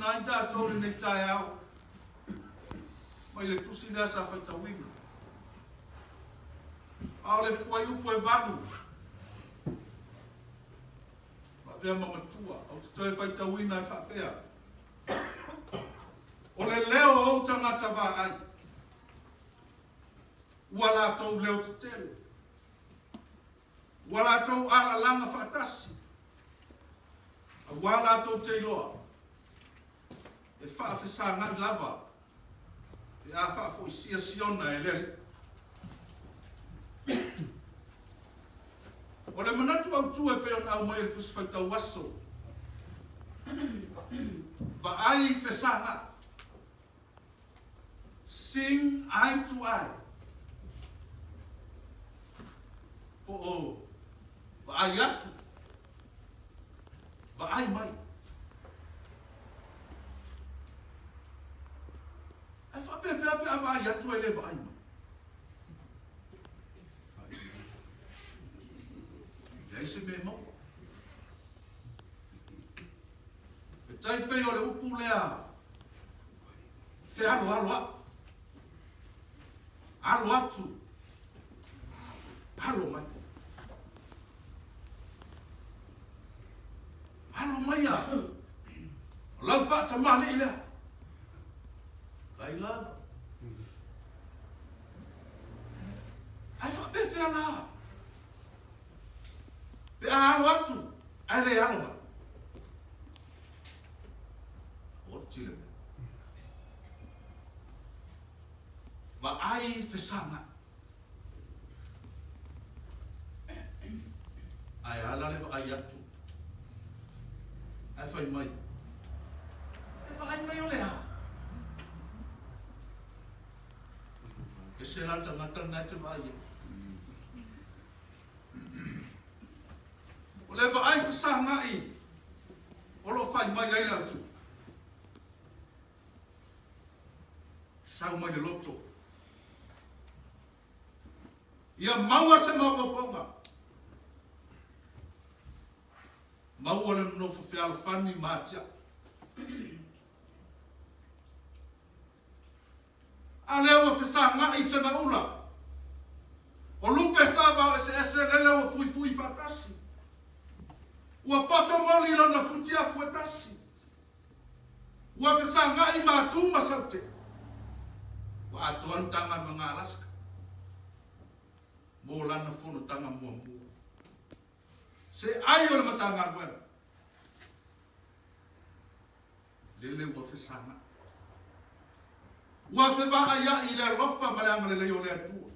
faitauina ai tatou i lenei taeao mai le tusi lea sa faitauina. A o le fuaiupu e 8, ma avea ma matua, ou te toe faitauina e faapea, O le leo o ou tagata vaai, ua latou leo tetele, ua latou alalaga faatasi, aua latou te iloa, e faafesagai lava pe a faafoisia Siona e le Alii. O le manatu autu e pei ona aumai e le Tusi Faitau Aso, Vaai fesagai, Seeing eye to eye, po o vaai atu, vaai mai. Ae faapefea pe a vaai atu ae le vaai mai? Leai se mea e maua. E tai pei o le upu lea fealoaloai. Alo atu, alo mai. Alo mai a, o lau faatamalii lea. Kai lava. Ae faapefea la? Pe a alo atu, ae le alo mai. Oti le mea. Vaai fesagai. Ae ala le vaai atu. Ae fai mai. E vaai mai o le a? Ese la le tagata lena e te vaai ai. O le vaai fesagai o lo o fai mai ai le autu. Sau mai le loto. Ia maua se maopoopoga. Maua le nonofo fealofani ma atiae. A lea ua fesagai segaula. O lupe sa vao eseese lele ua fuifui faatasi. Ua poto moli lona futiafu e tasi. Ua fesagai Matu ma Saute. Ua atoa le Matagaluega a Alaska mo lana fonotaga muamua. Se ai o le Matagaluega, lele ua fesagai. Ua fevaaiai i le alofa ma le agalelei o le Atua.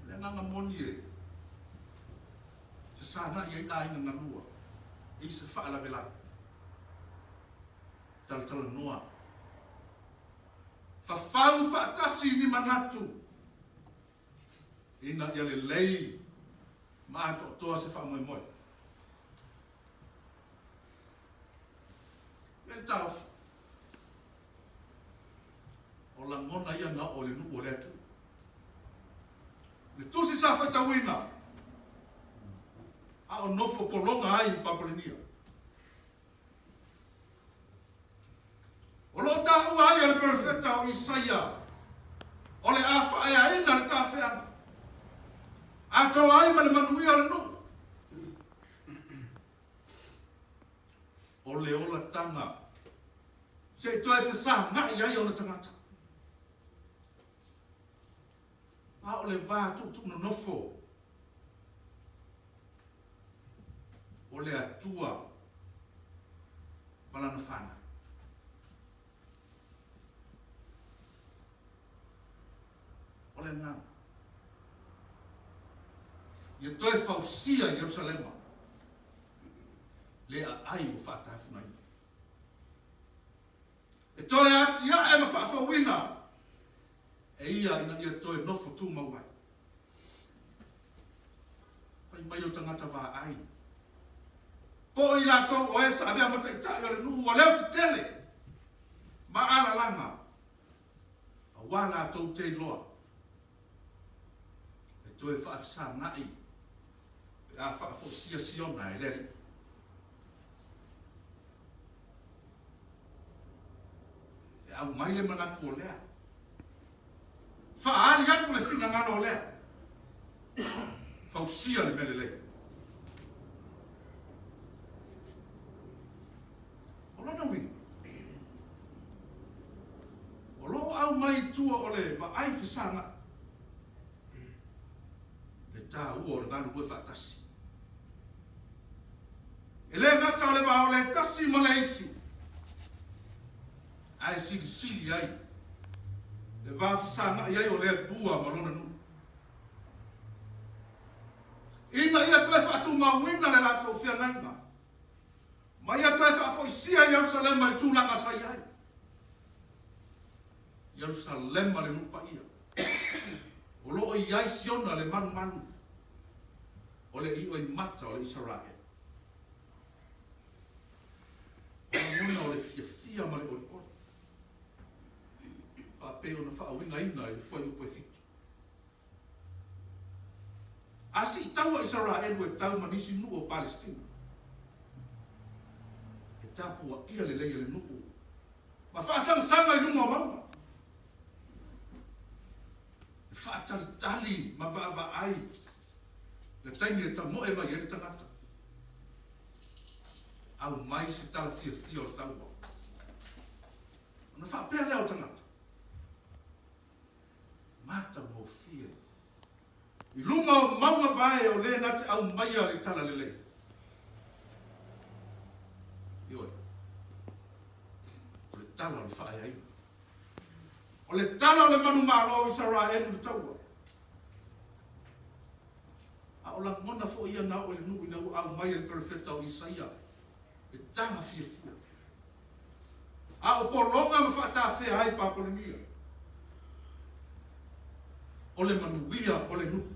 O le agaga moni e fesagai ai aiga galua i se faalavelave. Talatalanoa. Fafau faatasi ni manatu ina ia lelei ma atoatoa se faamoemoe. E le taofi. O lagona ia na oo i le nuu o le Atua. Le tusi sa faitauina a o nofo pologa ai i Papalenia. O lo o taua ai e le perofeta o Isaia o le a faaeaina le tafeaga atoa ai ma le manuia o le nuu. O le olataga se i toe fesagai ai ona tagata. A o le va tuutuunonofo o le Atua ma Lana fanau. O le agaga ia toe fausia Ierusalema le aai ua faatafugaina. E toe atiae ma faafouina e ia ina ia toe nofo tumau ai. Fai mai o tagata vaai, po o i latou o e sa avea ma taitai o le nuu ua leo tetele ma alalaga, aua latou te iloa e toe faafesagai pe a faafoisia Siona e le Alii. aumai le manatu o lea. Faaali atu le finagalo o lea. Fausia le mea lelei. O lona uiga, o lo o aumai i tua o le vaai fesagai le taua o le galulue faatasi. E le gata o le va o le tasi ma le isi, ae silisili ai le va fesagai ai o le Atua ma Lona nuu, ina ia toe faatumauina le latou feagaiga, ma ia toe faafoisia Ierusalema i le tulaga sa i ai. Ierusalema le nuu paia, o lo o i ai Siona le malumalu o le ioimata o le Isaraelu. O lagona o le fiafia ma le olioli, faapei ona faauigaina i le fuaiupu e fitu. A siitaua Isaraelu e tau ma nisi nuu o Palesitina, e tapuaia lelei e le nuu ma faasagasaga i luga o mauga, e faatalitali ma vaavaai le taimi e tamoe mai ai le tagata. Aumai se tala fiafia o le taua. Ona faapea lea o le tagata, Matagofie i luga o mauga vae o le na te aumaia le talalelei. Ioe, o le tala o le faaeaina. O le tala o le manumalo o Isaraelu i le taua. A o lagona foi ia na oo i le nuu ina ua aumai e le perofeta o Isaia le tala fiafia. A o pologa ma faatafea ai Papolonia. O le manuia o le nuu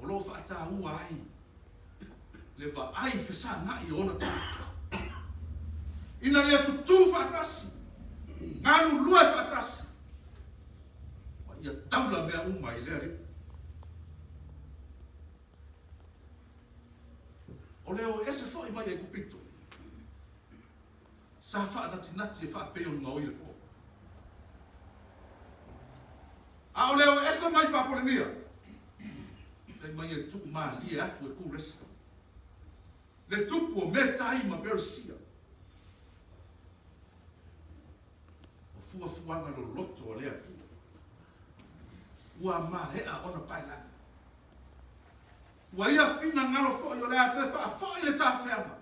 o lo o faataua ai le vaai fesagai o ona tagata ina ia tutū faatasi, galulue faatasi, ma ia taula mea uma i le Alii. O le o ese foi mai Aikupito, sa faanatinati e faapei ona gaoi le po. A o le o ese mai Papolenia, fai mai e tuu malie atu e Kuresa, le tupu o Metai ma Peresia. O fuafuaga loloto a le Atua, ua maea ona paelagi. Ua ia finagalo foi o le a toe faafoi le tafeaga,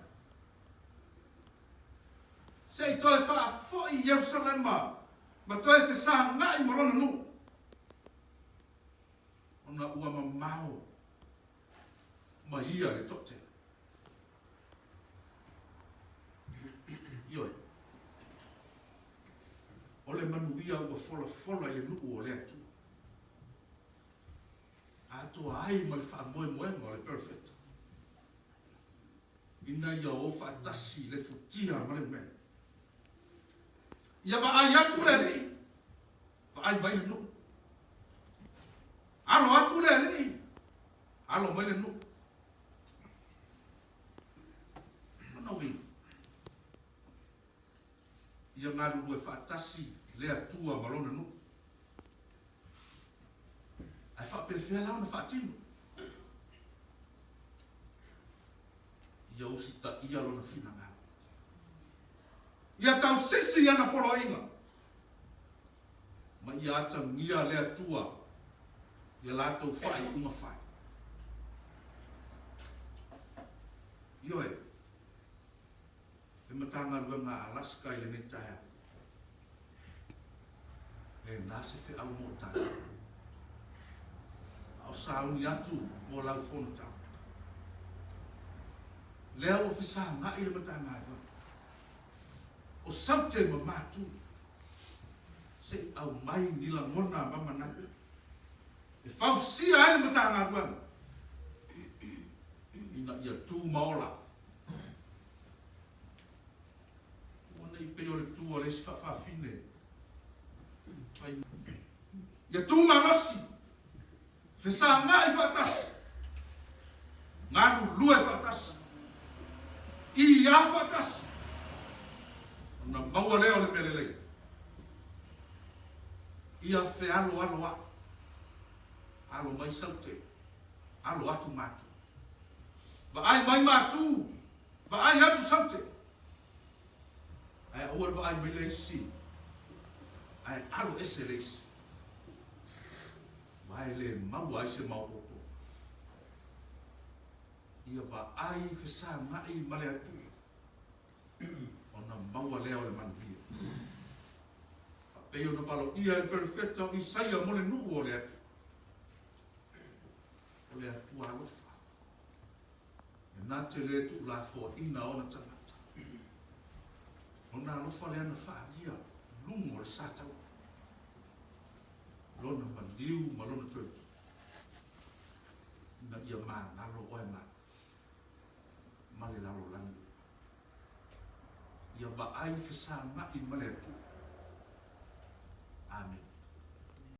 se i toe faafoi Ierusalema ma toe fesagai ma lona nuu, ona ua mamao ma ia le toatele. Ioe, o le manuia ua folafola i le nuu o le Atua. Atoa ai ma le faamoemoega o le Perofeta, ina ia o faatasi le futia ma le umele. Ia vaai atu le alii, vaai mai le nuu. Alo atu le alii, alo mai le nuu. Lona uiga, ia galulue faatasi le Atua ma Lona nuu. Ae faapefea la ona faatino? Ia usitaia Lona finagalo. Ia tausisi i ana poloaiga, ma ia atagia le Atua i a latou faaiuga fai. Ioe, le Matagaluega a Alaska i lenei taeao. E na se feau mo tatou. A o sauni atu mo lau fonotaga. Lea ua fesagai le Matagaluega o Saute ma Matu se i aumai ni lagona ma manatu e fausia ai le Matagaluega ina ia tu ma ola. Ua nei pei o le tu a le isi faafafine fai mai. Ia tu malosi, fesagai faatasi, galulue faatasi, iā faatasi, ona. maua lea o le mea lelei. Ia fealoaloai. Alo mai Saute, alo atu Matu. Vaai mai Matu, vaai atu Saute. Ae aua le vaai mai le isi, ae alo ese le isi. Aua e le maua ai se maopoopo. Ia vaai fesagai ma le Atua, ona maua lea o le manuia. Faapei ona valoia e le Perofeta o Isaia mo le nuu o le Atua. O le Atua alofa, e na te le tuulafoaina ona tagata. Lona alofa lea na faaalia i luga o le sa taua, lona maliu ma lona toetu, ina ia magalo oe ma au ma le lalolagi uma. Ia vaai fesagai ma le Atua.